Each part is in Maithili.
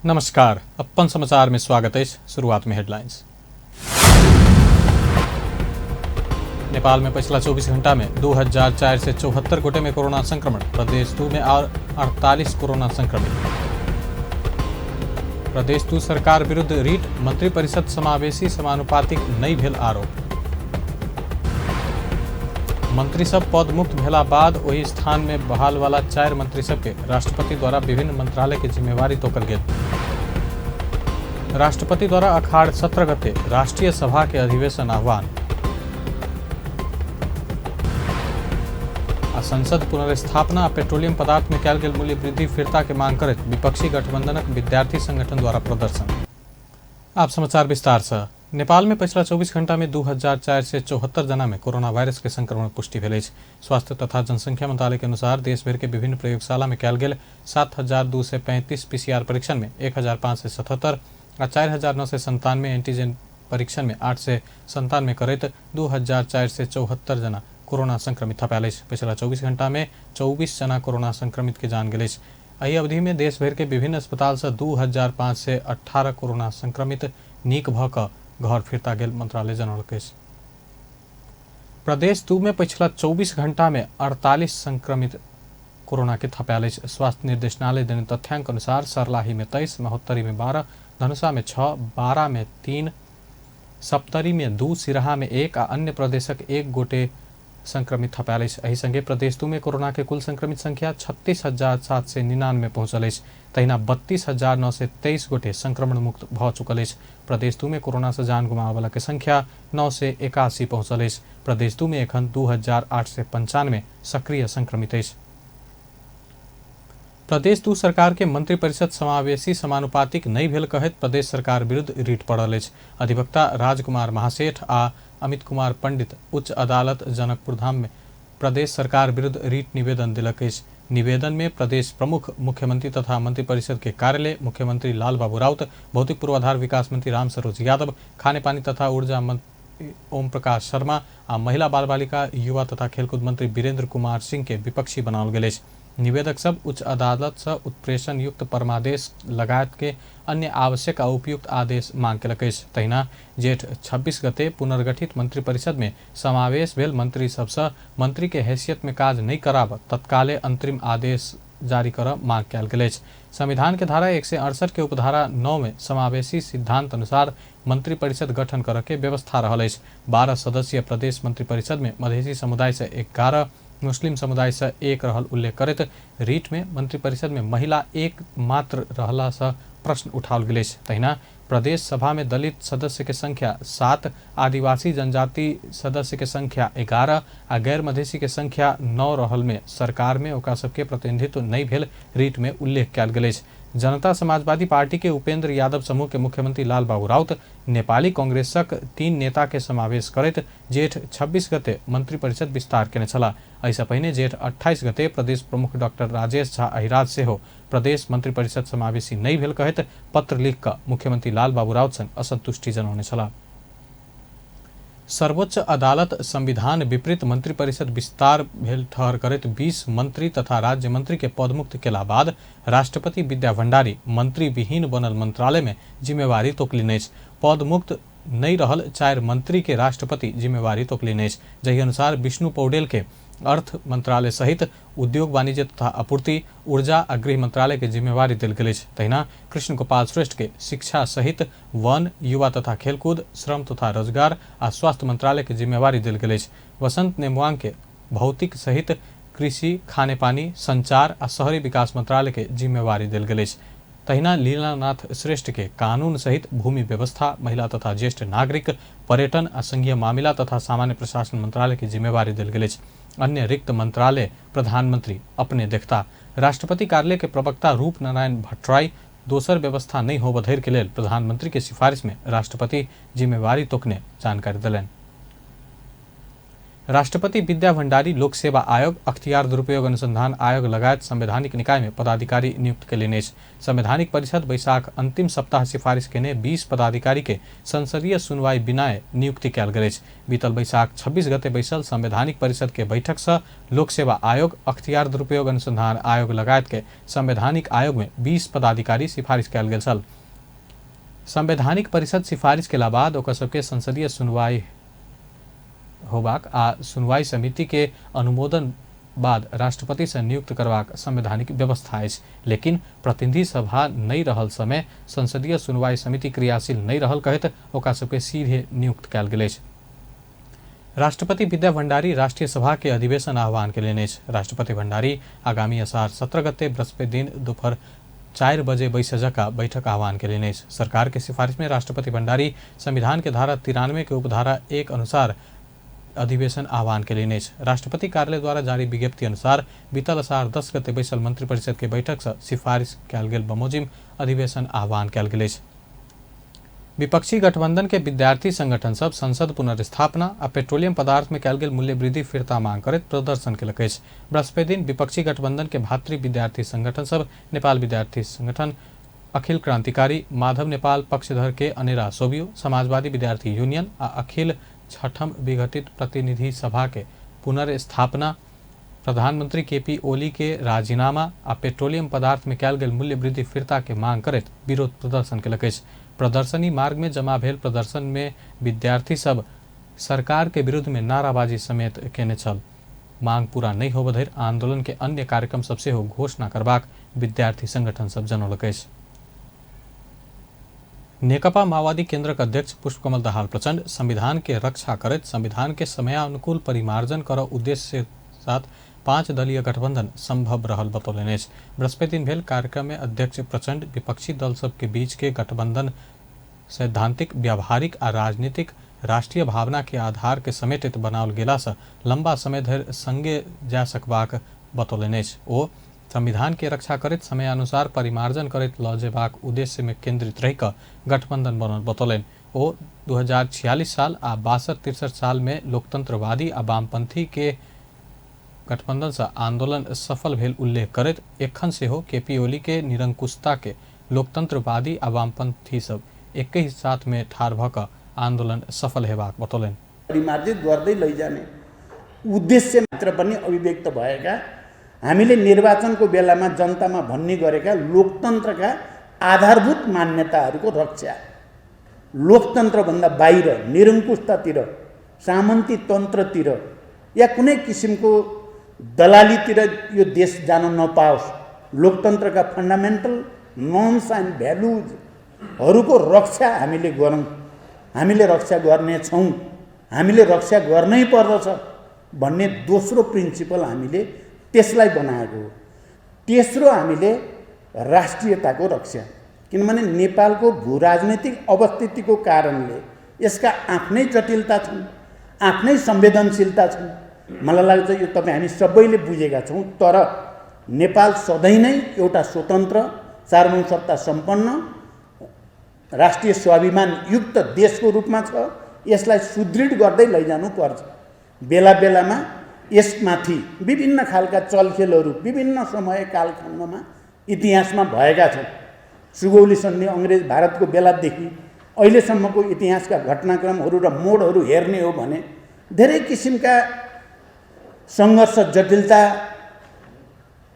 नमस्कार, अपन समाचार में स्वागत अछि। शुरुआत में हेडलाइंस। नेपाल में पिछला 24 घंटा में 2474 गोटे में कोरोना संक्रमण। प्रदेश 2 में और 48 कोरोना संक्रमित। प्रदेश 2 सरकार विरुद्ध रीट, मंत्रिपरिषद समावेशी समानुपातिक नहि भेल आरोप। मंत्री सब पद मुक्त भेला बाद ओहि स्थान में बहाल वाला 4 मंत्री सबके राष्ट्रपति द्वारा विभिन्न मंत्रालय के जिम्मेवारी तोकल गेल। राष्ट्रपति द्वारा अखाड़ 17 गते राष्ट्रीय सभा के अधिवेशन आह्वान। आ संसद पुनर्स्थापना आ पेट्रोलियम पदार्थ में कयल गेल मूल्य वृद्धि फिरता के मांग करैत विपक्षी गठबंधनक विद्यार्थी संगठन द्वारा प्रदर्शन। आप समाचार विस्तार से। नेपाल में पिछला 24 घंटा में 2474 जना में कोरोना वायरस के संक्रमण पुष्टि भेल अछि। स्वास्थ्य तथा जनसंख्या मंत्रालय के अनुसार देश भर के विभिन्न प्रयोगशाला में कयल गेल 7235 पीसीआर परीक्षण में 1577 आ 4997 एंटीजन परीक्षण में 897 करैत 2474 जना कोरोना संक्रमित थपायल अछि। पिछला 24 घंटा में 24 जना कोरोना संक्रमित के जान गेल अछि। एहि अवधि में देश भर के विभिन्न अस्पताल से 2518 कोरोना संक्रमित नीक भऽ कऽ घर फिरता गेल मंत्रालय जनौलक अछि। प्रदेश 2 में पिछला 24 घंटा में 48 संक्रमित कोरोना के थपायल अछि। स्वास्थ्य निर्देशनालय देने तथ्यांक अनुसार सर्लाही में 23, महोत्तरी में 12, धनुषा में 6, 12 में 3, सप्तरी में 2, सिराहा में 1 आ अन्य प्रदेशक 1 गोटे संक्रमित थपायल अछि। एहि संगे प्रदेश 2 में कोरोना के कुल संक्रमित संख्या 36,799 पहुंचल अछि। तहिना 32,923 गोटे संक्रमण मुक्त भऽ चुकल अछि। प्रदेश 2 में कोरोना से जान गुमाबय के संख्या 981 पहुंचल अछि। प्रदेश 2 में एखन 2895 सक्रिय संक्रमित अछि। प्रदेश 2 सरकार के मंत्रिपरिषद समावेशी समानुपातिक नहि भेल कहैत प्रदेश सरकार विरुद्ध रीट पड़ल अछि। अधिवक्ता राजकुमार महासेठ आ अमित कुमार पंडित उच्च अदालत जनकपुर धाम में प्रदेश सरकार विरुद्ध रीट निवेदन दिलक अछि। निवेदन में प्रदेश प्रमुख मुख्यमंत्री तथा मंत्रिपरिषद के कार्यालय, मुख्यमंत्री लाल बाबू राउत, भौतिक पूर्वाधार विकास मंत्री राम सरोज यादव, खानेपानी तथा ऊर्जा मंत्री ओम प्रकाश शर्मा आ महिला बाल बालिका युवा तथा खेलकूद मंत्री वीरेंद्र कुमार सिंह के विपक्षी बनाओल गेल अछि। निवेदक सब उच्च अदालत से उत्प्रेषण युक्त परमादेश लगायत के अन्य आवश्यक आ उपयुक्त आदेश मांग केलक अछि। तहिना जेठ 26 गते पुनर्गठित मंत्रिपरिषद में समावेश भेल मंत्री सबसँ मंत्री के हैसियत में काज नहि कराब तत्काले अंतरिम आदेश जारी कर मांग कयल गेल अछि। संविधान के धारा 168 के उपधारा 9 में समावेशी सिद्धांत अनुसार मंत्रिपरिषद गठन कर के व्यवस्था रहल अछि। 12 सदस्यीय प्रदेश मंत्रिपरिषद में मधेसी समुदाय से 11, मुस्लिम समुदाय से 1 रहल उल्लेख करैत रीट में मंत्रिपरिषद में महिला 1 मात्र रहला से प्रश्न उठाओल गेल अछि। तहिना प्रदेश सभा में दलित सदस्य के संख्या 7, आदिवासी जनजाति सदस्य के संख्या 11 आ गैर मधेसी के संख्या 9 रहल में सरकार में ओकरा सबके प्रतिनिधित्व नहि भेल रीट में उल्लेख कयल गेल अछि। जनता समाजवादी पार्टी के उपेंद्र यादव समूह के मुख्यमंत्री लाल बाबू राउत नेपाली कांग्रेसक 3 नेता के समावेश करैत जेठ 26 गते मंत्रिपरिषद विस्तार केने छलाह। एहिसँ पहिने जेठ 28 गते प्रदेश प्रमुख डॉक्टर राजेश झा अहिराज सेहो प्रदेश मंत्रिपरिषद समावेशी नहि भेल कहैत पत्र लिख कऽ मुख्यमंत्री लाल बाबू राउत संग असंतुष्टि जनौने छलाह। सर्वोच्च अदालत संविधान विपरीत मंत्रिपरिषद विस्तार भेल ठहर करैत 20 मंत्री तथा राज्य मंत्री के पदमुक्त केला बाद राष्ट्रपति विद्या भंडारी मंत्री विहीन बनल मंत्रालय में जिम्मेवारी तोकलिन अछि। पदमुक्त नहि रहल 4 मंत्री के राष्ट्रपति जिम्मेवारी तोकलिन अछि। जाहि अनुसार विष्णु पौडेल के अर्थ मंत्रालय सहित उद्योग वाणिज्य तथा आपूर्ति, ऊर्जा आ गृह मंत्रालय के जिम्मेवारी देल गेल अछि। तहिना कृष्ण गोपाल श्रेष्ठ के शिक्षा सहित वन, युवा तथा खेलकूद, श्रम तथा रोजगार आ स्वास्थ्य मंत्रालय के जिम्मेवारी देल गेल अछि। वसंत नेमवांग के भौतिक सहित कृषि, खानेपानी, संचार आ शहरी विकास मंत्रालय के जिम्मेवारी देल गेल अछि। तहिना लीलानाथ श्रेष्ठ के कानून सहित भूमि व्यवस्था, महिला तथा ज्येष्ठ नागरिक, पर्यटन आ संघीय मामिला तथा सामान्य प्रशासन मंत्रालय के जिम्मेवारी देल गेल अछि। अन्य रिक्त मंत्रालय प्रधानमंत्री अपने देखता। राष्ट्रपति कार्यालय के प्रवक्ता रूप नारायण भट्टराई दोसर व्यवस्था नहि होबय धरि के लेल प्रधानमंत्री के सिफारिश में राष्ट्रपति जिम्मेवारी तोकने जानकारी देलनि। राष्ट्रपति विद्या भण्डारी लोक सेवा आयोग, अख्तियार दुरुपयोग अनुसंधान आयोग लगायत संवैधानिक निकाय में पदाधिकारी नियुक्त कयलनि अछि। संवैधानिक परिषद बैसाख अंतिम सप्ताह सिफारिश केने 20 पदाधिकारी के संसदीय सुनवाई बिना नियुक्ति कयल गेल अछि। बीतल बैसाख 26 गते बैसल संवैधानिक परिषद के बैठक से लोक सेवा आयोग, अख्तियार दुरुपयोग अनुसंधान आयोग लगायत के संवैधानिक आयोग में 20 पदाधिकारी सिफारिश कयल गेल छल। संवैधानिक परिषद सिफारिश केला बाद ओकर सबके संसदीय सुनवाई होबाक आ सुनवाई समिति के अनुमोदन बाद राष्ट्रपति से नियुक्त करबाक संवैधानिक व्यवस्था अछि। लेकिन प्रतिनिधि सभा नहि रहल समय संसदीय सुनवाई समिति क्रियाशील नहि रहल कहैत ओकरा सबके सीधे नियुक्त कयल गेल अछि। राष्ट्रपति विद्या भण्डारी राष्ट्रीय सभा के अधिवेशन आह्वान कयलनि अछि। राष्ट्रपति भण्डारी आगामी असार 17 गते बृहस्पति दिन दोपहर 4 बजे बैस जका बैठक आह्वान कयलनि अछि। सरकार के सिफारिश में राष्ट्रपति भण्डारी संविधान के धारा 93 के उपधारा 1 अनुसार अधिवेशन आह्वान कयलनि अछि। राष्ट्रपति कार्यालय द्वारा जारी विज्ञप्ति अनुसार बीतल असार 10 गते बैसल मंत्रिपरिषद के बैठक से सिफारिश कयल गेल बमोजिम अधिवेशन आह्वान कयल गेल अछि। विपक्षी गठबंधन के विद्यार्थी संगठन सब संसद पुनर्स्थापना आ पेट्रोलियम पदार्थ में कयल गेल मूल्य वृद्धि फिर्ता मांग करैत प्रदर्शन केलक अछि। बृहस्पति दिन विपक्षी गठबंधन के भातृ विद्यार्थी संगठन सब नेपाल विद्यार्थी संगठन, अखिल क्रांतिकारी, माधव नेपाल पक्षधर के अनेरा सोबियो, समाजवादी विद्यार्थी यूनियन आ अखिल छठम विघटित प्रतिनिधि सभा के पुनर्स्थापना, प्रधानमंत्री केपी ओली के राजीनामा आ पेट्रोलियम पदार्थ में कयल गेल मूल्य वृद्धि फिर्ता के मांग करैत विरोध प्रदर्शन केलक अछि। प्रदर्शनी मार्ग में जमा भेल प्रदर्शन में विद्यार्थी सब सरकार के विरुद्ध में नाराबाजी समेत केने छल। मांग पूरा नहीं होबय धरि आंदोलन के अन्य कार्यक्रम सब सेहो घोषणा करबाक विद्यार्थी संगठन सब जनौलक अछि। नेकपा माओवादी केंद्रक अध्यक्ष पुष्पकमल दाहाल प्रचंड संविधान के रक्षा करैत संविधान के समयानुकूल परिमार्जन कर उद्देश्य साथ 5 दलीय गठबंधन संभव रहल बतौलनि अछि। बृहस्पति दिन भेल कार्यक्रम में अध्यक्ष प्रचंड विपक्षी दल सब के बीच के गठबंधन सैद्धांतिक, व्यावहारिक आ राजनीतिक राष्ट्रीय भावना के आधार के समेटित बनाओल गेला से लंबा समय धरि संगे जा सकबाक बतौलनि अछि। ओ संविधान के रक्षा करैत समयानुसार परिमार्जन करैत लऽ जेबाक उद्देश्य में केंद्रित रहि कऽ गठबंधन बनल बतौलनि। ओ 2046 साल आ 62-63 साल में लोकतंत्रवादी आ वामपंथी के गठबंधन से आंदोलन सफल भेल उल्लेख करैत एखन सेहो केपी ओली के निरंकुशता के लोकतंत्रवादी आ वामपंथी सब एकहि साथ में ठाढ़ भऽ कऽ आंदोलन सफल हेबाक बतौलनि। परिमार्जित गर्दै लैजाने उद्देश्य मात्र पनि अभिव्यक्त भएका हामीले निर्वाचनको बेलामा जनतामा भन्ने गरेका लोकतन्त्रका आधारभूत मान्यताहरूको रक्षा, लोकतन्त्रभन्दा बाहिर निरङ्कुशतातिर, सामन्ती तन्त्रतिर या कुनै किसिमको दलालीतिर यो देश जान नपाओस्, लोकतन्त्रका फन्डामेन्टल नर्म्स एन्ड भ्यालुजहरूको रक्षा हामीले गरौँ, हामीले रक्षा गर्नेछौँ, हामीले रक्षा गर्नै पर्दछ भन्ने दोस्रो प्रिन्सिपल हामीले त्यसलाई बनाएको हो। तेस्रो हामीले राष्ट्रियताको रक्षा, किनभने नेपालको भूराजनीतिक अवस्थितिको कारणले यसका आफ्नै जटिलता छन्, आफ्नै संवेदनशीलता छन्। मलाई लाग्छ यो तपाईँ हामी सबैले बुझेका छौँ। तर नेपाल सधैँ नै एउटा स्वतन्त्र, सार्वभौम सत्ता सम्पन्न, राष्ट्रिय स्वाभिमान युक्त देशको रूपमा छ। यसलाई सुदृढ गर्दै लैजानुपर्छ। बेला बेलामा यसमाथि विभिन्न खालका चलखेलहरू विभिन्न समय कालखण्डमा इतिहासमा भएका छन्। सुगौली सन्धि अङ्ग्रेज भारतको बेलादेखि अहिलेसम्मको इतिहासका घटनाक्रमहरू र मोडहरू हेर्ने हो भने धेरै किसिमका सङ्घर्ष, जटिलता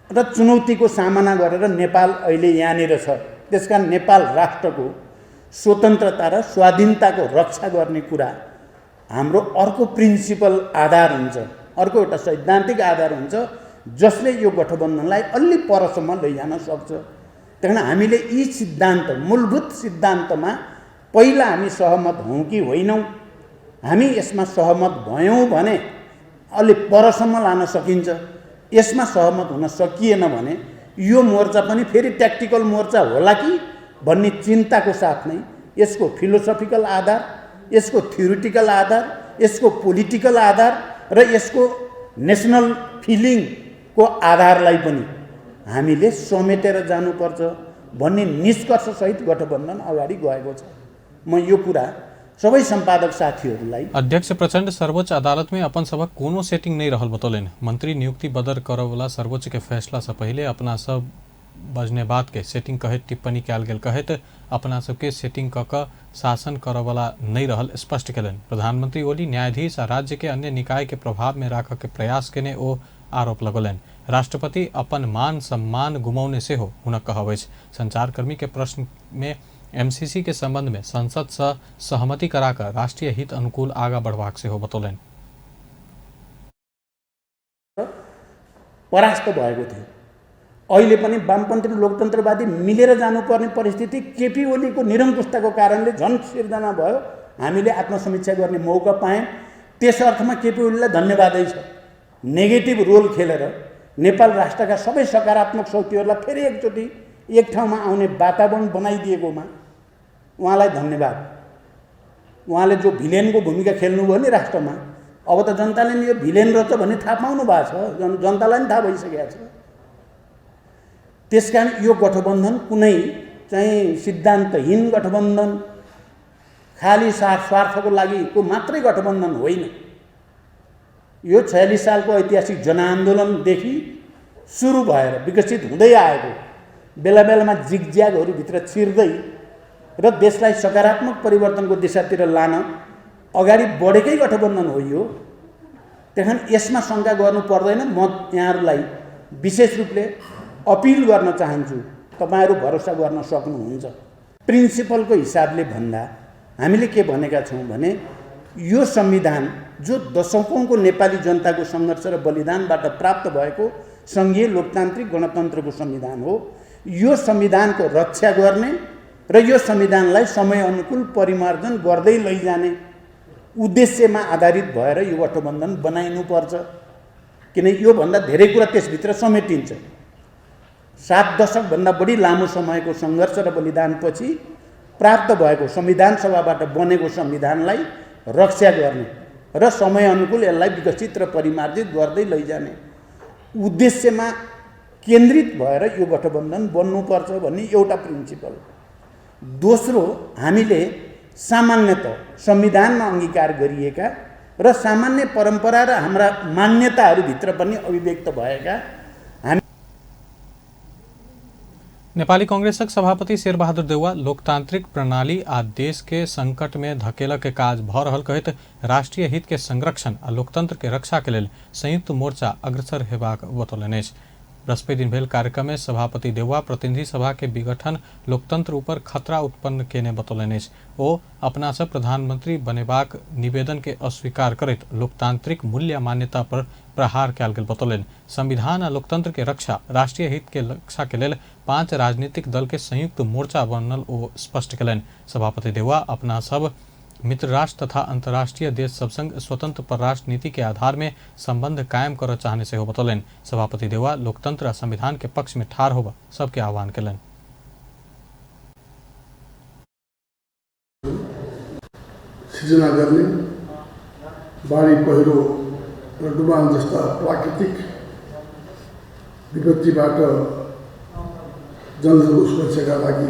र चुनौतीको सामना गरेर नेपाल अहिले यहाँनिर छ। त्यसकारण नेपाल राष्ट्रको स्वतन्त्रता र स्वाधीनताको रक्षा गर्ने कुरा हाम्रो अर्को प्रिन्सिपल आधार हुन्छ, अर्को एउटा सैद्धान्तिक आधार हुन्छ, जसले यो गठबन्धनलाई अलि परसम्म लैजान सक्छ। त्यही हामीले यी सिद्धान्त, मूलभूत सिद्धान्तमा पहिला हामी सहमत हौँ कि होइनौँ, हामी यसमा सहमत भयौँ भने अलि परसम्म लान सकिन्छ। यसमा सहमत हुन सकिएन भने यो मोर्चा पनि फेरि ट्याक्टिकल मोर्चा होला कि भन्ने चिन्ताको साथ नै यसको फिलोसफिकल आधार, यसको थ्योरिटिकल आधार, यसको पोलिटिकल आधार र यसको नेसनल फिलिङको आधारलाई पनि हामीले समेटेर जानुपर्छ भन्ने निष्कर्षसहित गठबन्धन अगाडि गएको छ। म यो कुरा सबै सम्पादक साथीहरूलाई अध्यक्ष प्रचण्ड सर्वोच्च अदालत में अपन सभक कोनो सेटिंग नहीं रहल बतौलनि। मंत्री नियुक्ति बदर करऽवला सर्वोच्च के फैसला से पहिले अपना सब बजने बात के सेटिंग कहैत टिप्पणी कयल गेल कहैत अपना सबके सेटिंग कऽ कऽ शासन करऽवला नहीं रहल स्पष्ट केलनि। प्रधानमंत्री ओली न्यायाधीश आ राज्य के अन्य निकाय के प्रभाव में राखऽ के प्रयास केने ओ आरोप लगौलनि। राष्ट्रपति अपन मान सम्मान गुमौने सेहो हुनक कहब अछि। संचारकर्मी के प्रश्न में एमसीसी के संबंध में संसद से सहमति कराकर राष्ट्रीय हित अनुकूल आगा बढ़बाक सेहो बतौलनि। परास्त भएको थियो। अहिले पनि वामपन्थी लोकतन्त्रवादी मिलेर जानुपर्ने परिस्थिति केपी ओलीको निरङ्कुशताको कारणले झन् सिर्जना भयो। हामीले आत्मसमीक्षा गर्ने मौका पायौँ। त्यस अर्थमा केपी ओलीलाई धन्यवादै छ। नेगेटिभ रोल खेलेर नेपाल राष्ट्रका सबै सकारात्मक शक्तिहरूलाई फेरि एकचोटि एक ठाउँमा आउने वातावरण बनाइदिएकोमा उहाँलाई धन्यवाद। उहाँले जो भिलेनको भूमिका खेल्नुभयो नि राष्ट्रमा, अब त जनताले नि यो भिलेन रहेछ भन्ने थाहा पाउनु भएको छ, जनतालाई पनि थाहा भइसकेको छ। त्यसकारण यो गठबन्धन कुनै चाहिँ सिद्धान्तहीन गठबन्धन, खालि स्वार्थको लागि को मात्रै गठबन्धन होइन। यो 46 सालको ऐतिहासिक जनआन्दोलनदेखि सुरु भएर विकसित हुँदै आएको, बेला बेलामा जिगज्यागहरूभित्र छिर्दै र देशलाई सकारात्मक परिवर्तनको दिशातिर लान अगाडि बढेकै गठबन्धन हो यो। त्यही यसमा शङ्का गर्नु पर्दैन। म यहाँहरूलाई विशेष रूपले अपिल गर्न चाहन्छु, तपाईँहरू भरोसा गर्न सक्नुहुन्छ। प्रिन्सिपलको हिसाबले भन्दा हामीले के भनेका छौँ भने यो संविधान जो दशकौँको नेपाली जनताको सङ्घर्ष र बलिदानबाट प्राप्त भएको सङ्घीय लोकतान्त्रिक गणतन्त्रको संविधान हो, यो संविधानको रक्षा गर्ने र यो संविधानलाई समयअनुकूल परिमार्जन गर्दै लैजाने उद्देश्यमा आधारित भएर यो गठबन्धन बनाइनुपर्छ। किन योभन्दा धेरै कुरा त्यसभित्र समेटिन्छ। 7 दशकभन्दा बढी लामो समयको सङ्घर्ष र बलिदानपछि प्राप्त भएको संविधान सभाबाट बनेको संविधानलाई रक्षा गर्ने र समयअनुकूल यसलाई विकसित र परिमार्जित गर्दै लैजाने उद्देश्यमा केन्द्रित भएर यो गठबन्धन बन्नुपर्छ भन्ने एउटा प्रिन्सिपल। दोस्रो, हामीले सामान्यतः संविधानमा अङ्गीकार गरिएका र सामान्य परम्परा र हाम्रा मान्यताहरूभित्र पनि अभिव्यक्त भएका नेपाली कांग्रेसक सभापति शेरबहादुर देउवा लोकतांत्रिक प्रणाली आ देश के संकट में धकेलक के काज भ रहल कहैत राष्ट्रीय हित के संरक्षण आ लोकतंत्र के रक्षा के लेल संयुक्त मोर्चा अग्रसर हेबाक बतौलनि अछि। बृहस्पति दिन भेल कार्यक्रम में सभापति देउवा प्रतिनिधि सभा के विघटन लोकतंत्र ऊपर खतरा उत्पन्न केने बतौलनि अछि। ओ अपना सब प्रधानमंत्री बनेबाक निवेदन के अस्वीकार करैत लोकतांत्रिक मूल्य मान्यता पर प्रहार कयल गेल बतौलनि। संविधान आ लोकतंत्र के रक्षा, राष्ट्रीय हित के रक्षा के लेल 5 राजनीतिक दल के संयुक्त मोर्चा बनल ओ स्पष्ट केलनि। सभापति देउवा अपना सब मित्र राष्ट्र तथा अंतर्राष्ट्रीय देश सब संग स्वतंत्र परराष्ट्र नीति के आधार में संबंध कायम करऽ चाहने सेहो बतौलनि। सभापति देउवा लोकतंत्र आ संविधान के पक्ष में ठाढ़ होबऽ सबके आह्वान केलनि। सिर्जना गर्ने, बाढी पहिरो र डुबान जस्ता प्राकृतिक विपत्तिबाट जनहरूको सुरक्षाका लागि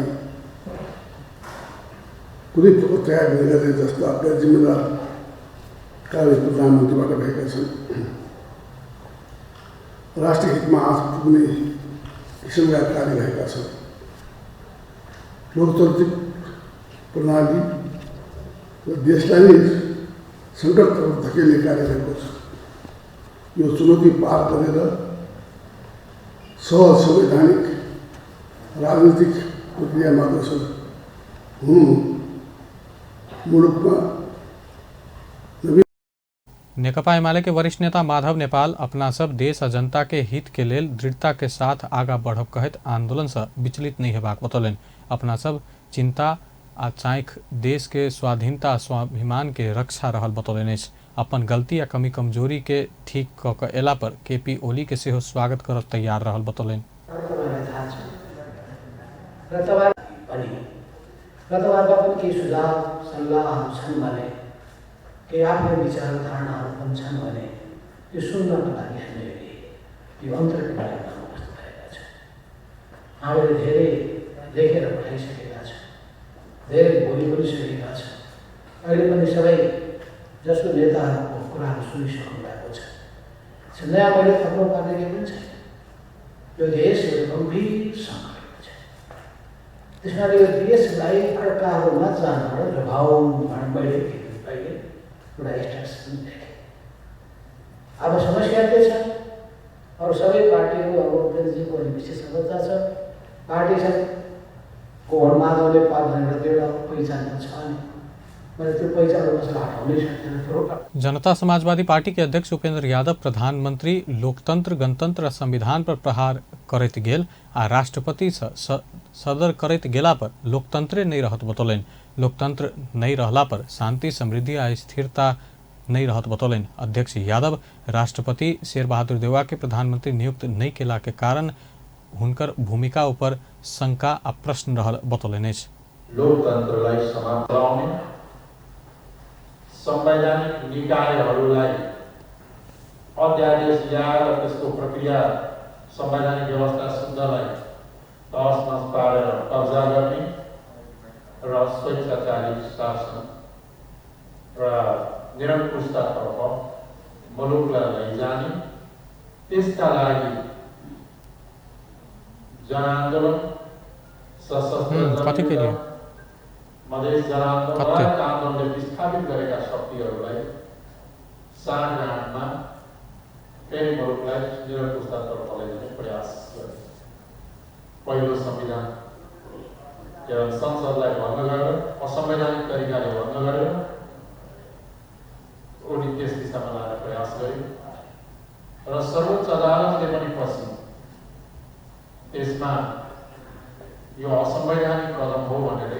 कुनै त्याग नगर्ने जस्ता जिम्मेदार कार्य प्रधानमन्त्रीबाट भएका छन्। राष्ट्रिय हितमा आँच पुग्ने किसिमका कार्य भएका छन्। लोकतान्त्रिक प्रणाली र देशलाई नै सङ्कटतर्फ धकेल्ने कार्य भएको छ। यो चुनौती पार गरेर सहज संवैधानिक राजनीतिक प्रक्रियामा अग्रसर हुनु मुलुकमा। नेकपा एमाले के वरिष्ठ नेता माधव नेपाल अपना सब देश आ जनता के हित के लेल दृढ़ता के साथ आगा बढ़ब कहैत आंदोलन से विचलित नहीं हेबाक बतौलनि। अपना सब चिंता आ चाँख देश के स्वाधीनता स्वाभिमान के रक्षा रहल बतौलनि अछि। अपन गलती आ कमी कमजोरी के ठीक कऽ कऽ अयला पर केपी ओली के सेहो स्वागत करब तैयार रहल बतौलनि। र तपाईँहरूका पनि केही सुझाव सल्लाहहरू छन् भने, केही आफ्नै विचार धारणाहरू पनि छन् भने यो सुन्नको लागि हामी अहिले यो अन्तर्क्रियामा उपस्थित भएका छौँ। हामीले धेरै लेखेर पठाइसकेका छौँ, धेरै बोली पनि सकेका छौँ। अहिले पनि सबै जसो नेताहरूको कुराहरू सुनिसक्नु भएको छ। नयाँ मैले थप्नुपर्ने केही पनि छैन। यो देश एउटा गम्भीर सङ्कटमा छ। त्यस कारणले यो देशलाई अड्कारोमा जानबाट जोगाउँ भनेर मैले पहिले एउटा स्ट्याटस पनि लेखेँ। अब समस्या के छ? अरू सबै पार्टीहरू अब उपेन्द्रजीको विशेष अवस्था छ, पार्टी छ को माधव नेपाल भनेर त्यो एउटा पहिचान त छ नि। मैले त्यो पहिचान कसैलाई हटाउनै सक्दैन। जनता समाजवादी पार्टी के अध्यक्ष उपेंद्र यादव प्रधानमंत्री लोकतंत्र, गणतंत्र आ संविधान पर प्रहार करैत गेल आ राष्ट्रपति सदर करैत गेला पर लोकतंत्रे नहीं रहत बतौलनि। लोकतंत्र नहीं रहला पर शांति, समृद्धि आ स्थिरता नहीं रहत बतौलनि। अध्यक्ष यादव राष्ट्रपति शेर बहादुर देउवा के प्रधानमंत्री नियुक्त नहीं केला के कारण हुनकर भूमिका ऊपर शंका आ प्रश्न रहल बतौलनि अछि। लोकतन्त्रलाई समाप्त गराउने, संवैधानिक निकायहरूलाई अध्यादेश ल्याएर त्यसको प्रक्रिया संवैधानिक व्यवस्था शुद्धलाई तहसनहस पारेर कब्जा गर्ने र स्वेच्छाचारी शासन र निरङ्कुशतातर्फ मुलुकलाई लैजाने, त्यसका लागि जनआन्दोलन, सशस्त्र कथी के लिए? मधेस जनआन्दोलन कते? लगायतका आन्दोलनले विस्थापित गरेका शक्तिहरूलाई साँठगाँठमा फेरि मुलुकलाई निरङ्कुशतातर्फ लैजाने प्रयास गरे। पहिलो संविधान एवं संसदलाई भङ्ग गरेर, असंवैधानिक तरिकाले भङ्ग गरेर उनी त्यस दिशामा लाने प्रयास गरे र सर्वोच्च अदालतले पनि पछि त्यसमा यो असंवैधानिक कदम हो भनेर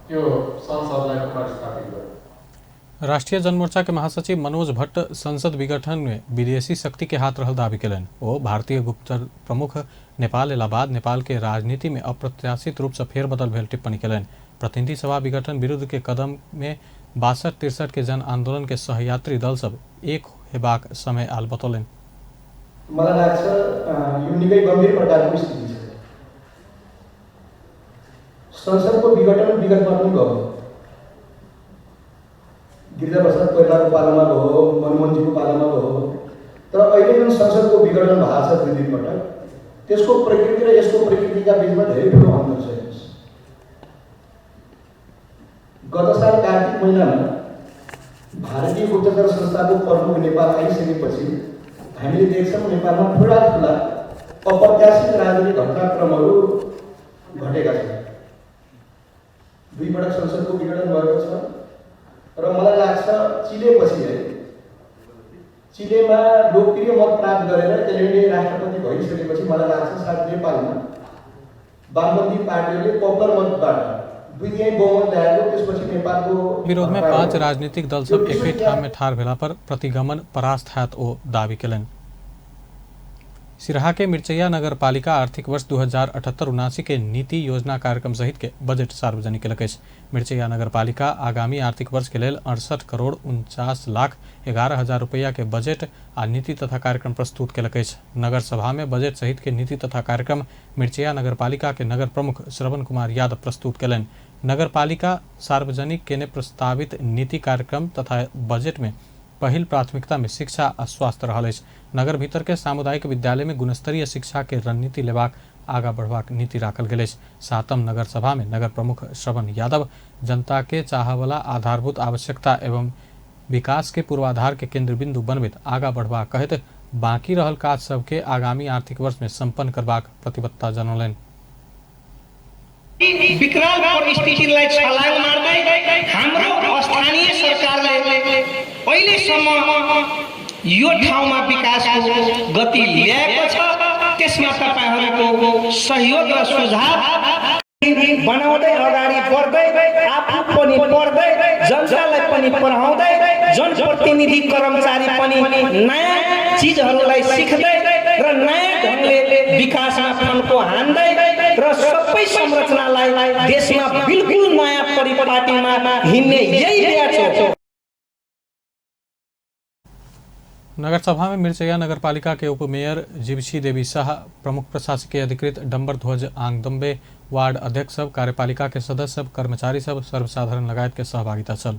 त्यो संसदलाई पुनर्स्थापित गर्यो। राष्ट्रीय जनमोर्चा के महासचिव मनोज भट्ट संसद विघटन में विदेशी शक्ति के हाथ रहल दावी केलनि। ओ भारतीय गुप्तचर प्रमुख नेपाल एला बाद नेपाल के राजनीति में अप्रत्याशित रूप से फेरबदल भेल टिप्पणी केलनि। प्रतिनिधि सभा विघटन विरुद्ध के कदम में 62-63 के जन आंदोलन के सहयात्री दल सब एक हेबाक समय आल बतौलनि। मलाई लाग्छ यो निकै गम्भीर प्रकारको स्थिति छ। संसदको विघटन विगतमा पनि भयो, गिरिजाप्रसाद कोइरालाको पालामा भयो, मनमोहनजीको पालामा भयो, तर अहिले जुन संसदको विघटन भएको छ दुई दुई पटक, त्यसको प्रकृति र यसको प्रकृतिका बिचमा धेरै ठुलो अन्तर छ। हेर्नुहोस्, गत साल कार्तिक महिनामा भारतीय गुप्तचर संस्थाको प्रमुख नेपाल आइसकेपछि हामीले देख्छौँ नेपालमा ठुला ठुला अप्रत्याशित राजनीतिक घटनाक्रमहरू घटेका छन्। दुई पटक संसदको विघटन भएको छ र मलाई लाग्छ चिलेपछि है, चिलेमा लोकप्रिय मत प्राप्त गरेर एलएनडी राष्ट्रपति भइसकेपछि मलाई लाग्छ सायद नेपालमा वामपन्थी पार्टीहरूले पपुलर मतबाट दुई तिहाई बहुमत ल्याएको, त्यसपछि नेपालको विरोध में सरकार 5 हो। राजनीतिक दल सब एके ठाम में ठाढ़ भेला पर प्रतिगमन परास्त हैत ओ दावी केलनि। सिरहा के मिरचैया नगरपालिका आर्थिक वर्ष 2078-79 के नीति योजना कार्यक्रम सहित के बजट सार्वजनिक केलक अछि। मिरचैया नगरपालिका आगामी आर्थिक वर्ष के लेल 68 करोड़ 49 लाख 11 हजार रुपया के बजट आ नीति तथा कार्यक्रम प्रस्तुत केलक अछि। नगर सभा में बजट सहित के नीति तथा कार्यक्रम मिरचैया नगरपालिका के नगर प्रमुख श्रवण कुमार यादव प्रस्तुत केलनि। नगरपालिका सार्वजनिक केने प्रस्तावित नीति कार्यक्रम तथा बजट में पहिल प्राथमिकता में शिक्षा आ स्वास्थ्य रहल अछि। नगर भीतर के सामुदायिक विद्यालय में गुणस्तरीय शिक्षा के रणनीति लेबाक आगा बढ़बाक नीति राखल गेल अछि। सातम नगर सभा में नगर प्रमुख श्रवण यादव जनता के चाहवला आधारभूत आवश्यकता एवं विकास के पूर्वाधार के केंद्र बिंदु बनबैत आगा बढ़बाक कहैत बाकी रहल काज सबके आगामी आर्थिक वर्ष में संपन्न करबाक प्रतिबद्धता जनौलनि। विकराल परिस्थितिलाई छलाङ मार्दै हाम्रो स्थानीय सरकारले अहिलेसम्म यो ठाउँमा विकासको गति ल्याएको छ, त्यसमा तपाईहरूको सहयोग र सुझाव बनाउँदै अगाडि बढ्दै आफू पनि पढ्दै जनतालाई पनि पढाउँदै जनप्रतिनिधि कर्मचारी पनि नयाँ चिजहरूलाई सिक्दै र नयाँ ढङ्गले विकासमा फन्को हान्दै र सबै संरचनालाई देशमा बिल्कुल नयाँ परिपाटीमा हिँड्ने यही ब्याच हो। नगरसभा में मिर्चैया नगरपालिका के उपमेयर जीवछी देवी शाह, प्रमुख प्रशासकीय अधिकृत डम्बर ध्वज आंगदम्बे, वार्ड अध्यक्ष सब, कार्यपालिका के सदस्य सब, कर्मचारी सब, सर्वसाधारण लगायत के सहभागिता छल।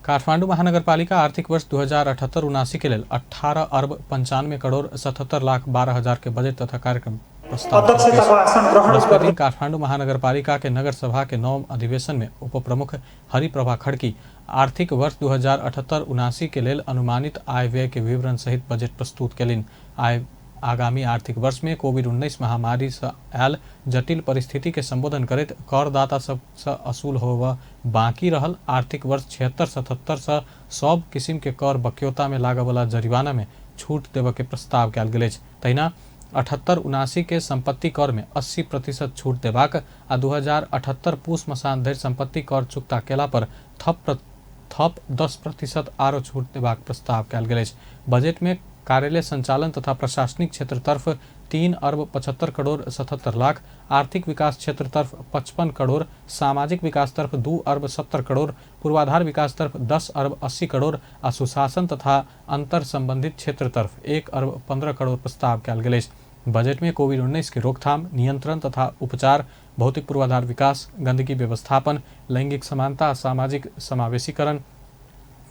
काठमाडौँ महानगरपालिका आर्थिक वर्ष 2078-79 के लेल 18 अर्ब 95 करोड़ 77 लाख 12 हजार के बजट तथा कार्यक्रम प्रस्ताव। बृहस्पति काठमाडौँ महानगरपालिका के नगर सभा के नवम अधिवेशन में उपप्रमुख हरिप्रभा खड़की आर्थिक वर्ष 2078-79 के लेल अनुमानित आय व्यय के विवरण सहित बजट प्रस्तुत केलनि। आय आगामी आर्थिक वर्ष में कोविड-19 महामारी से आयल जटिल परिस्थिति के संबोधन करैत करदाता सबसँ असूल होबय बाकी रहल आर्थिक वर्ष 76-77 से सब किसिम के कर बक्यौता में लागयवला जरिमाना में छूट देबय के प्रस्ताव कयल गेल अछि। तहिना 78-79 के संपत्ति कर में 80% छूट देबाक आ 2078 पूस मसान धरि संपत्ति कर चुकता केला पर थप 10% आरो छूट देबाक प्रस्ताव कयल गेल अछि। बजट में कार्यालय संचालन तथा प्रशासनिक क्षेत्र तरफ 3 अर्ब 75 करोड़ 77 लाख, आर्थिक विकास क्षेत्र तरफ 55 करोड़, सामाजिक विकास तरफ 2 अर्ब 70 करोड़, पूर्वाधार विकास तरफ 10 अर्ब 80 करोड़ आ सुशासन तथा अंतर संबंधित क्षेत्र तरफ 1 अर्ब 15 करोड़ प्रस्ताव कयल गेल अछि। बजट में कोविड-19 के रोकथाम, नियंत्रण तथा उपचार, भौतिक पूर्वाधार विकास, गंदगी व्यवस्थापन, लैंगिक समानता, सामाजिक समावेशीकरण,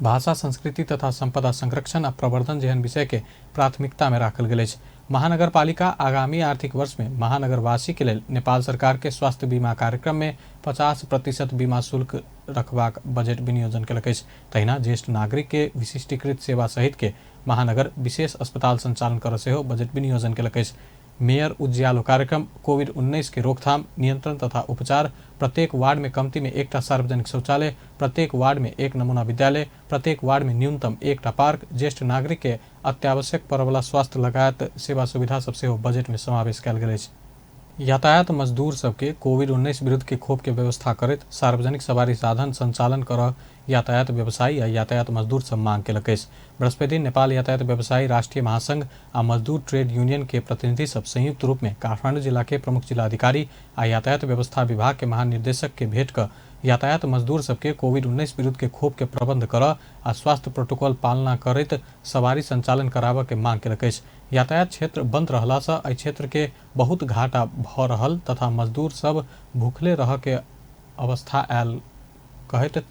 भाषा संस्कृति तथा संपदा संरक्षण आ प्रवर्धन जेहन विषय के प्राथमिकता में राखल गेल अछि। महानगरपालिका आगामी आर्थिक वर्ष में महानगरवासी के लेल नेपाल सरकार के स्वास्थ्य बीमा कार्यक्रम में 50% बीमा शुल्क रखबाक बजट विनियोजन केलक अछि। तहिना ज्येष्ठ नागरिक के विशिष्टीकृत सेवा सहित के महानगर विशेष अस्पताल संचालन कर सेहो बजट विनियोजन केलक अछि। मेयर उज्यालो कार्यक्रम, कोविड-19 के रोकथाम, नियंत्रण तथा उपचार, प्रत्येक वार्ड में कमती में एकटा सार्वजनिक शौचालय, प्रत्येक वार्ड में एक नमूना विद्यालय, प्रत्येक वार्ड में न्यूनतम एकटा पार्क, ज्येष्ठ नागरिक के अत्यावश्यक परवला स्वास्थ्य लगायत सेवा सुविधा सब सेहो बजट में समावेश कयल गेल अछि। यातायात मजदूर सबके कोविड-19 विरुद्ध के खोप के व्यवस्था करैत सार्वजनिक सवारी साधन संचालन कर यातायात व्यवसायी आ यातायात मजदूर सब मांग केलक अछि। बृहस्पति नेपाल यातायात व्यवसायी राष्ट्रीय महासंघ आ मजदूर ट्रेड यूनियन के प्रतिनिधि सब संयुक्त रूप में काठमाडौँ जिला के प्रमुख जिलाधिकारी आ यातायात व्यवस्था विभाग के महानिर्देशक के भेंट कर यातायात मजदूर सबके कोविड-19 विरुद्ध के खोप के प्रबंध कर आ स्वास्थ्य प्रोटोकॉल पालना करैत सवारी संचालन कराबऽ के मांग केलक अछि। यातायात क्षेत्र बंद रहला से एहि क्षेत्र के बहुत घाटा भऽ रहल तथा मजदूर सब भूखले रह के अवस्था आयल कहैत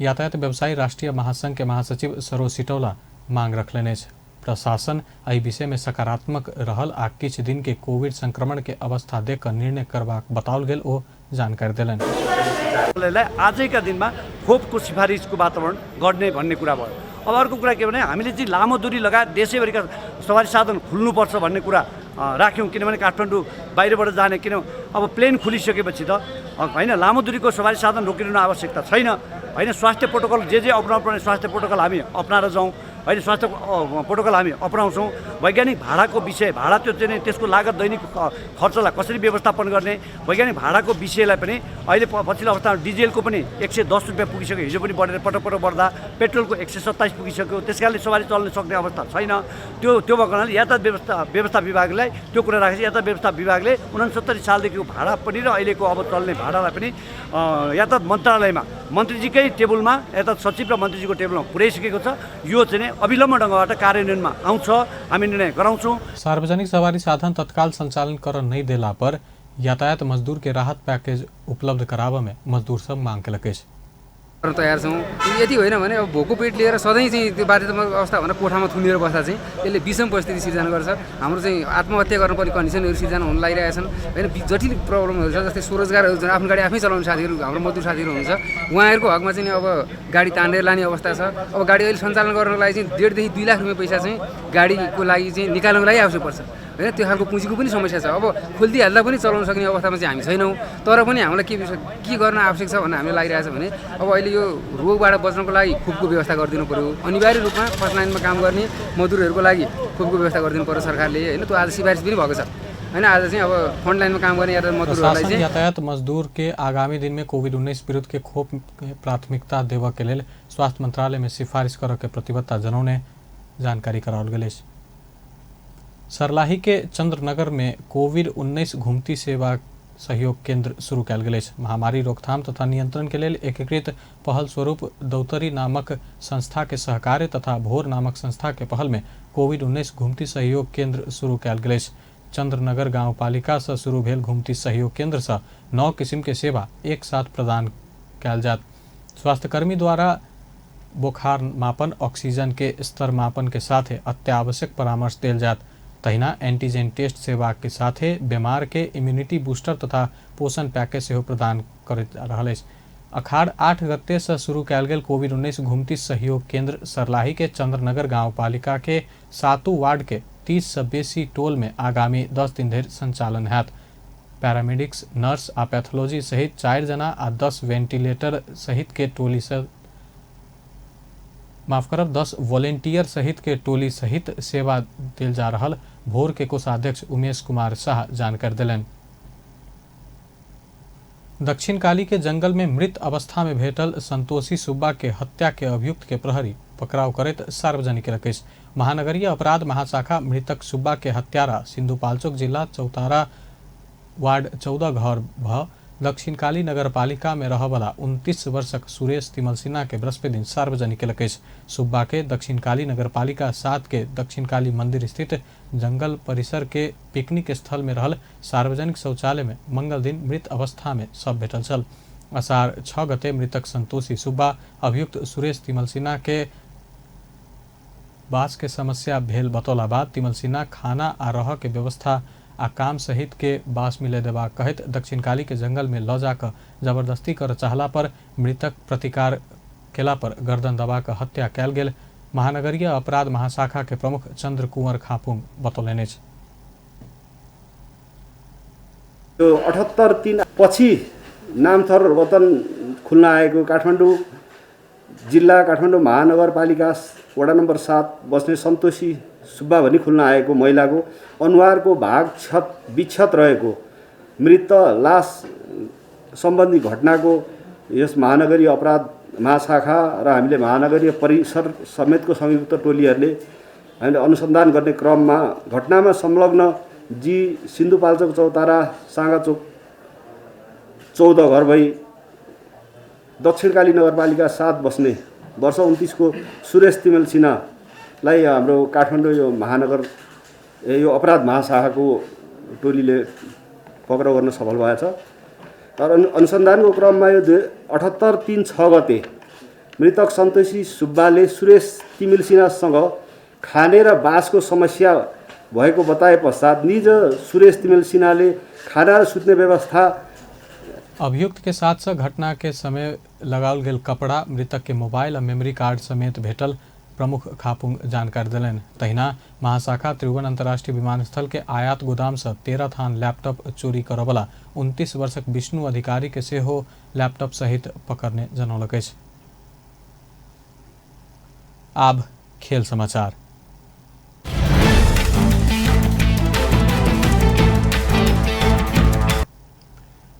यातायात व्यवसायी राष्ट्रीय महासंघ के महासचिव सरोज सिटौला मांग रखलनि अछि। प्रशासन एहि विषय में सकारात्मक रहल आ किछु दिन के कोविड संक्रमण के अवस्था देख कऽ निर्णय करबाक बताओल गेल ओ जानकारी देलनि। आजैका दिनमा खोपको सिफारिसको वातावरण गर्ने भन्ने कुरा भयो। अब अर्को कुरा के भने हामीले चाहिँ लामो दूरी लगायत देशैभरिका सवारी साधन खुल्नुपर्छ भन्ने कुरा राख्यौँ, किनभने काठमाडौँ बाहिरबाट जाने, किन अब प्लेन खुलिसकेपछि त होइन लामो दूरीको सवारी साधन रोकिरहनु आवश्यकता छैन होइन। स्वास्थ्य प्रोटोकल जे जे अपनाउनु पर्ने स्वास्थ्य प्रोटोकल हामी अपनाएर जाउँ होइन, स्वास्थ्य प्रोटोकल हामी अपनाउँछौँ। वैज्ञानिक भाडाको विषय, भाडा त्यो चाहिँ त्यसको लागत दैनिक खर्चलाई कसरी व्यवस्थापन गर्ने, वैज्ञानिक भाडाको विषयलाई पनि अहिले पछिल्लो अवस्थामा डिजेलको पनि 110 रुपियाँ पुगिसक्यो, हिजो पनि बढेर पटक पटक बढ्दा पेट्रोलको 127 पुगिसक्यो, त्यस कारणले सवारी चल्न सक्ने अवस्था छैन। त्यो त्यो भएको हुनाले यातायात व्यवस्था विभागलाई त्यो कुरा राखेपछि यातायात व्यवस्था विभागले 69 सालदेखिको भाडा पनि र अहिलेको अब चल्ने भाडालाई पनि यातायात मन्त्रालयमा मन्त्रीजीकै टेबलमा, यातायात सचिव र मन्त्रीजीको टेबलमा पुर्याइसकेको छ। यो चाहिँ अविलम्ब ढङ्गबाट कार्यान्वयनमा आउँछ, हामी निर्णय गराउँछौँ। सार्वजनिक सवारी साधन तत्काल संचालन कर नहीं देला पर यातायात मजदूर के राहत पैकेज उपलब्ध कराबऽ में मजदूर सब मांग केलक अछि। गर्न तयार छौँ। यदि होइन भने अब भोको पेट लिएर सधैँ चाहिँ त्यो बाध्यतात्मक अवस्था भनेर कोठामा थुनेर बस्दा चाहिँ यसले विषम परिस्थिति सिर्जना गर्छ। हाम्रो चाहिँ आत्महत्या गर्नुपर्ने कन्डिसनहरू सिर्जना हुन लागिरहेका छन् होइन। जटिल प्रब्लमहरू छ, जस्तै स्वरोजगारहरू छन्, आफ्नो गाडी आफै चलाउने साथीहरू, हाम्रो मजदुर साथीहरू हुन्छ, उहाँहरूको हकमा चाहिँ अब गाडी तानेर लाने अवस्था छ। अब गाडी अहिले सञ्चालन गर्नको लागि चाहिँ 1.5 देखि 2 लाख रुपियाँ पैसा चाहिँ गाडीको लागि चाहिँ निकाल्नको लागि आवश्यक पर्छ होइन। त्यो खालको पुँजीको पनि समस्या छ। अब खोलिदिइहाल्दा पनि चलाउन सक्ने अवस्थामा चाहिँ हामी छैनौँ, तर पनि हामीलाई के गर्न आवश्यक छ भन्ने हामीलाई लागिरहेछ भने अब अहिले यो रोगबाट बच्नको लागि खोपको व्यवस्था गरिदिनु पऱ्यो। अनिवार्य रूपमा फर्स्ट लाइनमा काम गर्ने मजदुरहरूको लागि खोपको व्यवस्था गरिदिनु पऱ्यो सरकारले होइन। त्यो आज सिफारिस पनि भएको छ होइन। आज चाहिँ अब फ्रन्ट लाइनमा काम गर्ने यातायात मजदुरहरूलाई चाहिँ यातायात मजदूर के आगामी दिन में कोविड-19 विरुद्ध के खोप प्राथमिकता देबऽ के लेल स्वास्थ्य मंत्रालय में सिफारिश करऽ के प्रतिबद्धता जनौने जानकारी कराओल गेल अछि। सर्लाही के चंद्रनगर में कोविड-19 घुमती सेवा सहयोग केंद्र शुरू कयल गेल अछि। महामारी रोकथाम तथा नियंत्रण के लेल एकीकृत पहल स्वरूप दौतरी नामक संस्था के सहकार्य तथा भोर नामक संस्था के पहल में कोविड-19 घुमती सहयोग केंद्र शुरू कयल गेल अछि। चंद्रनगर गाउँपालिका से शुरू भेल घुमती सहयोग केंद्र से 9 किसिम के सेवा एक साथ प्रदान कयल जायत। स्वास्थ्यकर्मी द्वारा बोखार मापन, ऑक्सीजन के स्तर मापन के साथ अत्यावश्यक परामर्श देल जायत। तहिना एंटीजन टेस्ट सेवा के साथे बीमार के इम्यूनिटी बूस्टर तथा पोषण पैकेज सेहो प्रदान करैत रहल अछि। अखाड़ 8 गते से शुरू कयल गेल कोविड-19 घुमती सहयोग केंद्र सरलाही के चंद्रनगर गाउँपालिका के 7 वार्ड के 30 से बेसी टोल में आगामी 10 दिन धरि संचालन हैत। पैरामेडिक्स, नर्स आ पैथोलॉजी सहित 4 जना आ 10 वेंटिलेटर सहित के टोली से माफ करब 10 वॉलेंटियर सहित के टोली सहित सेवा देल जा रहल भोर के कोषाध्यक्ष उमेश कुमार शाह जानकारी देलनि। दक्षिण काली के जंगल में मृत अवस्था में भेटल संतोषी सुब्बा के हत्या के अभियुक्त के प्रहरी पकड़ाव करैत सार्वजनिक केलक अछि। महानगरीय अपराध महाशाखा मृतक सुब्बा के हत्यारा सिंधुपाल्चोक जिला चौतारा वार्ड 14 घर भ दक्षिणकाली नगरपालिका में रहवला 29 वर्षक सुरेश तिमल सिन्हा के बृहस्पति दिन सार्वजनिक केलक अछि। सुब्बा के दक्षिणकाली नगरपालिका 7 के दक्षिणकाली मंदिर स्थित जंगल परिसर के पिकनिक स्थल में रहल सार्वजनिक शौचालय में मंगल दिन मृत अवस्था में शव भेटल छल। असार 6 गते मृतक संतोषी सुब्बा अभियुक्त सुरेश तिमल सिन्हा के बास के समस्या भेल बतौला बाद तिमल सिन्हा खाना आ रह के व्यवस्था आ काम सहित के बास मिले देवा कहैत दक्षिणकाली के जंगल में ल जाकर जबरदस्ती कर चाहला पर मृतक प्रतिकार केला पर गर्दन दबा कऽ हत्या कयल गेल महानगरीय अपराध महाशाखा के प्रमुख चंद्र कुंवर खापुंग बतौलनि अछि। यो 78-3 पछि नामथर वतन खुल्न आएको काठमाडौँ जिल्ला काठमाडौँ महानगरपालिका वडा नम्बर 7 बस्ने सन्तोषी सुब्बा भनी खुल्न आएको महिलाको अनुहारको भाग क्षत विक्षत रहेको मृत लास सम्बन्धी घटनाको यस महानगरीय अपराध महाशाखा र हामीले महानगरीय परिसर समेतको संयुक्त टोलीहरूले हामीले अनुसन्धान गर्ने क्रममा घटनामा संलग्न जी सिन्धुपाल्चोक चौतारा साँगाचोक 14 घर भई दक्षिणकाली नगरपालिका 7 बस्ने वर्ष 29 को सुरेश तिमल सिन्हालाई हाम्रो काठमाडौँ यो महानगर यो अपराध महाशाखाको टोलीले पक्राउ गर्न सफल भएछ। र अनुसन्धानको क्रममा यो 78-3-6 गते मृतक सन्तोषी सुब्बाले सुरेश तिमिल सिन्हासँग खाने र बासको समस्या भएको बताए पश्चात निज सुरेश तिमिल सिन्हाले खाना र सुत्ने व्यवस्था अभियुक्त के साथ साथ घटना के समय लगाओल गेल कपड़ा, मृतक के मोबाइल और मेमोरी कार्ड समेत भेटल प्रमुख खापुंग जानकारी देलनि। तहिना महाशाखा त्रिभुवन अंतर्राष्ट्रीय विमानस्थल के आयात गोदाम से 13 थान लैपटॉप चोरी करऽवला 29 वर्षक विष्णु अधिकारी के सेहो लैपटॉप सहित पकड़ने जनौलक अछि। आब खेल समाचार।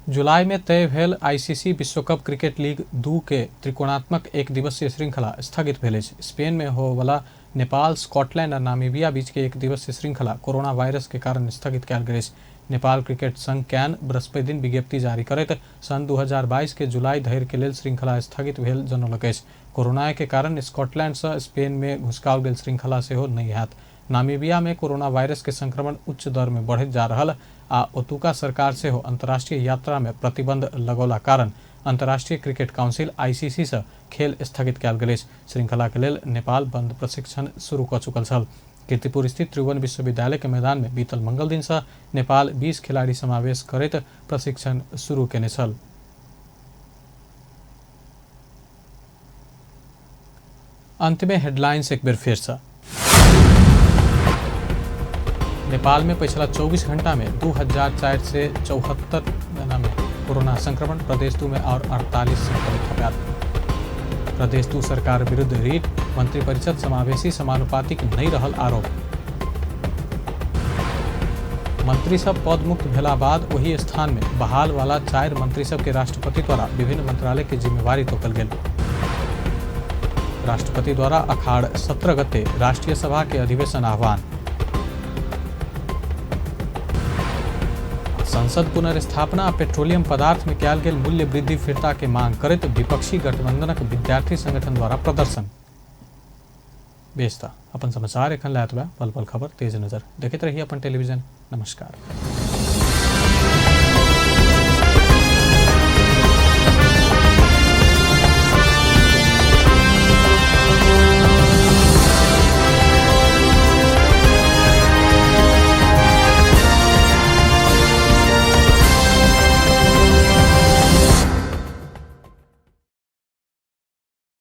जुलाई में तय भेल आईसीसी विश्वकप क्रिकेट लीग 2 के त्रिकोणात्मक एक दिवसीय श्रृंखला स्थगित भेल अछि। स्पेन में होवला नेपाल, स्कॉटलैंड आ नामीबिया बीच के एक दिवसीय श्रृंखला कोरोना वायरस के कारण स्थगित कयल गेल अछि। नेपाल क्रिकेट संघ can बृहस्पति दिन विज्ञप्ति जारी करैत सन 2022 के जुलाई धरि के लेल श्रृंखला स्थगित भेल जनौलक अछि। कोरोना के कारण स्कॉटलैंड से स्पेन में घुसकाओल गेल श्रृंखला सेहो नहि हैत। नामीबिया में कोरोना वायरस के संक्रमण उच्च दर में बढ़ैत जा रहल आ ओतुका सरकार सेहो अंतर्राष्ट्रीय यात्रा में प्रतिबंध लगौला कारण अंतर्राष्ट्रीय क्रिकेट काउंसिल आईसीसी से खेल स्थगित कयल गेल अछि। श्रृंखला के लेल नेपाल बंद प्रशिक्षण शुरू कऽ चुकल छल। कीर्तिपुर स्थित त्रिभुवन विश्वविद्यालय के मैदान में बीतल मंगल दिन से नेपाल 20 खिलाड़ी समावेश करैत प्रशिक्षण शुरू केने छल। अंत में हेडलाइंस एक बेर फेर से। नेपाल में पिछला 24 घंटा में 2474 जना में कोरोना संक्रमण, प्रदेश 2 में और 48 संक्रमित थप्याल। प्रदेश 2 सरकार विरुद्ध रीट, मंत्रिपरिषद समावेशी समानुपातिक नहीं रहल आरोप। मंत्री सब पद मुक्त भेला बाद वही स्थान में बहाल वाला 4 मंत्री सब के राष्ट्रपति द्वारा विभिन्न मंत्रालय के जिम्मेवारी तोपल गेल। राष्ट्रपति द्वारा अखाड़ 17 गते राष्ट्रीय सभा के अधिवेशन आह्वान। संसद संसद पुनर्स्थापना आ पेट्रोलियम पदार्थ में कयल गेल मूल्य वृद्धि फिर्ता के मांग करैत विपक्षी गठबंधनक विद्यार्थी संगठन द्वारा प्रदर्शन। बेस त अपन समाचार एखन लए पल पल खबर तेज नजर देखैत रही अपन टेलीविजन। नमस्कार।